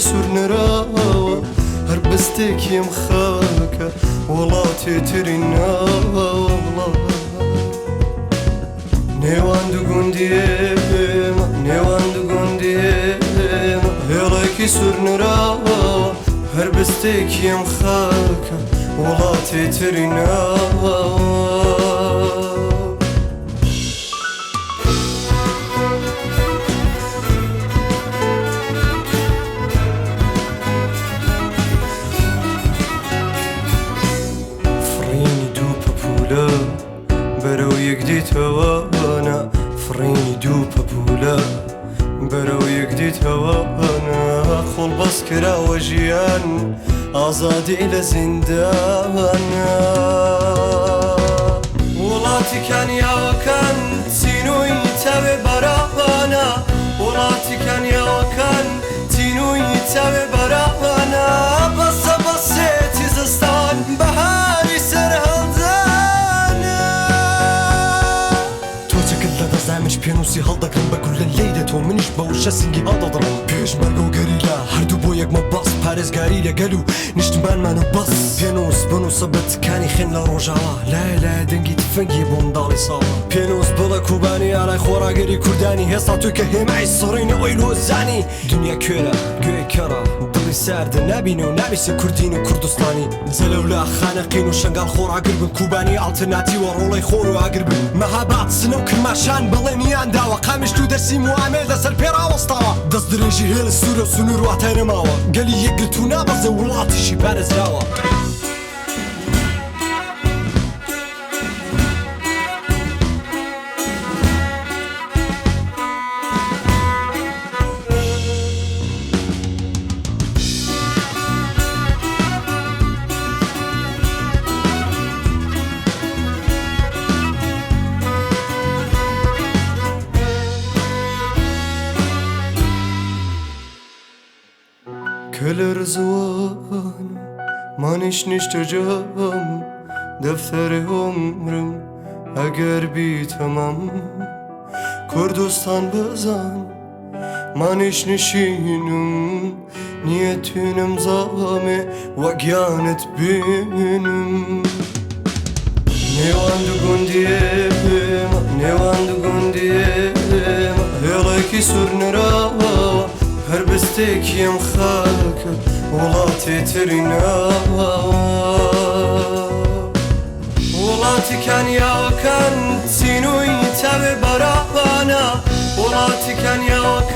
سوور نراوە، هەر بستێکی ئەم خاکە وڵاتی تری ناوە. نێوان دوو گوندی ئێمە، نێوان دوو گوندی ئێمە، هێڵێکی سوور نراوە، هەر بستێکی ئەم خاکە وڵاتی تری ناوە. فڕینی دوو پەپوولە بەرەو یەکدی تەوانە، فڕینی دوو پەپوولە بەرەو یەکدی تەوانە، خۆڵ بەس کراوە ژیان ئازادی لە زیندانە. وڵاتی کانیاوەکان تینووی تاوێ بەرانە، وڵاتی کانیاوەکان تینووی تاوێ بەرانە، بەسە بەسێتی زستان بەهاری سەر هەڵدانە. تۆ چەکت لە دەستدای منیش پێنووسی هەڵدەگرم، بە گوللە لێی دێتەوە منیش بە وشە سینگی هەڵدەدڕم. پێشمەرگە و گەریلا هەردوو بۆ یەک مەبەست، پارێزگاری لە گەل و نیشتمانمان و بەس. پێنووس بنووسە بە تکانی خوێن لە ڕۆژاوا، لایە لایە دەنگی تفەنگی بۆ منداڵی ساوا. پێنووس بڵێ کوبانی ئالای خۆڕاگری کوردانی، هێستا تۆی کە هێمای سڕینەوەی لۆزانی. دنیا کوێرە گوێی کەڕە دڵی ساردە، نابینێ و نابیسێ کوردین و کوردستانی. جەلەولا خانەقین و شەنگال خۆڕاگر بن، کوبانی ئاڵترناتیوە ڕۆڵەی خۆر و ئاگر بن. مەهاباد سنە و کرماشان بەڵێنیان داوە، قامیشت و دەرسیم و ئامێد لەسەر پێ ڕاوەستاوە. دەست درێژی هێڵی سوورە و سنوور واتای نەماوە، گەلی یەکگرتوو نابەزێ وڵاتیشی پارێزراوە. کە لەرزوانم مانیش نیشتەجام، دەفتەری عومرم ئەگەر بیتەمام. کوردستان بزان مانیش نشینم، نیەتونم زامێ وەگیانت بینم. نێوان دوو گوندی ئێمە، نێوان دوو گوندی ئێمە، هێڵێکی سوور نراوە، هەر بستێکی ئەم خاکە وڵاتی تری ناوە. وڵاتی کانیاوەکان تینووی تاوێ بەرانە، وڵاتی کانیاوەکان